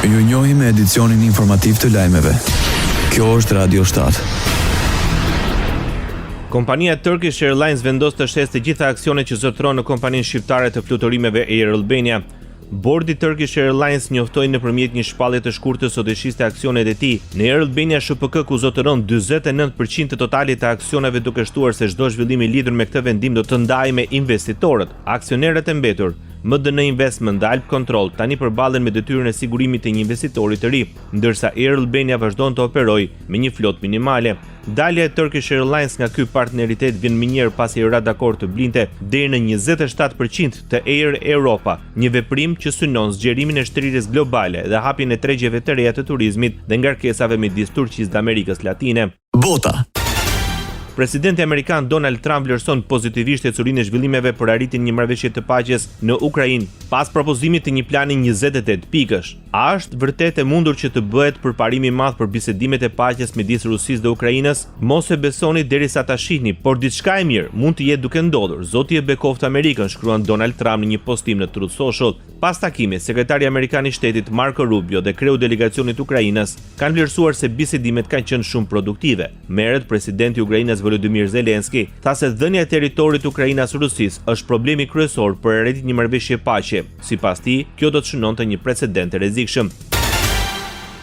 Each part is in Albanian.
Ju njohim me edicionin informativ të lajmeve. Kjo është Radio 7. Kompania Turkish Airlines vendos të shesë të gjitha aksionet që zotëron në kompaninë shqiptare të fluturimeve Air Albania. Bordi i Turkish Airlines njoftoi nëpërmjet një shpallje të shkurtër se do të shiste aksionet e tij në Air Albania SHPK ku zotëron 49% të totalit të aksioneve duke shtuar se çdo zhvillim i lidhur me këtë vendim do të ndahej me investitorët. Aksionerët e mbetur, MDN Investment dhe Albcontrol tani përballen me detyrën e sigurimit të një investitori të ri, ndërsa Air Albania vazhdon të operojë me një flotë minimale. Dalja e Turkish Airlines nga ky partneritet vjen menjëherë pasi ra dakord të blinte deri në 27% të Air Europa, një veprim që synon zgjerimin e shtrirjes globale dhe hapjen e tregjeve të reja të turizmit dhe ngarkesave midis Turqisë dhe Amerikës Latine. Bota. Presidenti amerikan Donald Trump vlerëson pozitivisht ecurinë e zhvillimeve për arritjen e një marrëveshje të paqes në Ukrainë pas propozimit të një plani 28 pikësh. A është vërtet e mundur që të bëhet përparim i madh për bisedimet e paqes midis Rusisë dhe Ukrainës? Mos e besoni derisa ta shihni, por diçka e mirë mund të jetë duke ndodhur. Zoti e bekoftë Amerikën, shkruan Donald Trump në një postim në Truth Social. Pas takimit, sekretari amerikan i shtetit Marco Rubio dhe kreu i delegacionit ukrainas kanë vlerësuar se bisedimet kanë qenë shumë produktive. Më herët, presidenti ukrainas Volodymyr Zelensky tha se dhënia e territorit ukrainas Rusisë është problemi kryesor për arritjen e një marrëveshje paqe. Sipas tij, kjo do të shënonte një precedent të rrezikshëm.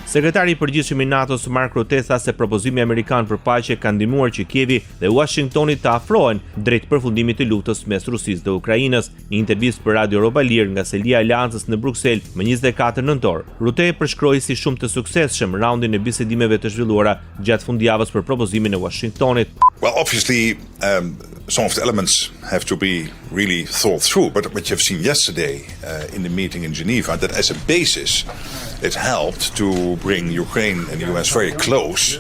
Sekretari i Përgjithshëm i NATO-s Mark Rutte tha se propozimi amerikan për paqe ka ndihmuar që Kievi dhe Uashingtoni të afrohen drejt përfundimit të luftës mes Rusisë dhe Ukrainës. Në një intervistë për Radio Europa e Lirë nga selia e Aleancës në Bruksel më 24 nëntor, Rutte e përshkroi si shumë të suksesshëm raundin e bisedimeve të zhvilluara gjatë fundjavës për propozimin e Uashingtonit. Well, obviously, um, some of the elements have to be really thought through. But what you've seen yesterday uh, in the meeting in Geneva, that as a basis, it helped to bring Ukraine and the US very close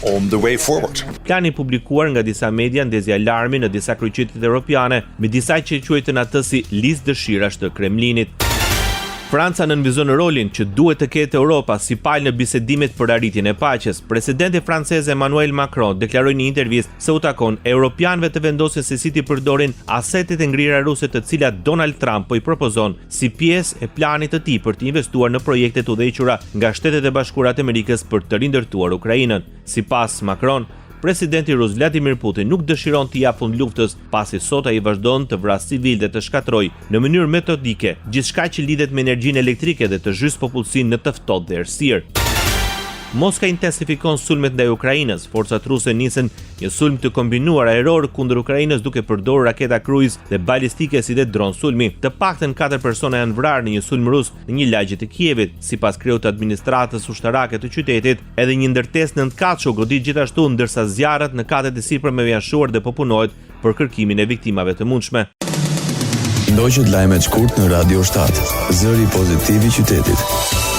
on the way forward. Plani i publikuar nga disa media ndezi alarmin në disa kryeqytete europiane, me disa që e quajtën atë si listë dëshirash të Kremlinit. Franca nënvizon rolin që duhet të ketë Europa si palë në bisedimet për arritjen e paqes. Presidenti francez Emmanuel Macron deklaroi në një intervistë se u takon europianëve të vendosin se si t'i përdorin asetet e ngrira ruse të cilat Donald Trump po i propozon si pjesë e planit të tij për të investuar në projekte të udhëhequra nga Shtetet e Bashkuara të Amerikës për të rindërtuar Ukrainën. Sipas Macron, presidenti rus Vladimir Putin nuk dëshiron t'i japë fund luftës, pasi sot ai vazhdon të vrasë civil dhe të shkatërrojë në mënyrë metodike gjithçka që lidhet me energjinë elektrike dhe të zhysë popullsinë në të ftohtë dhe errësirë. Moska intensifikon sulmet ndaj Ukrainës. Forcat ruse nisën një sulm të kombinuar ajror kundër Ukrainës duke përdorur raketa kruiz dhe balistike si dhe dron sulmi. Të paktën 4 persona janë vrarë në një sulm rus në një lagje të Kievit. Sipas kreut të administratës ushtarake të qytetit, edhe një ndërtesë nëntëkatëshe u godit gjithashtu ndërsa zjarret në katet e sipërme janë shuar dhe po punohet për kërkimin e viktimave të mundshme. Ndoqët lajmet shkurt në Radio 7, zëri pozitiv i qytetit.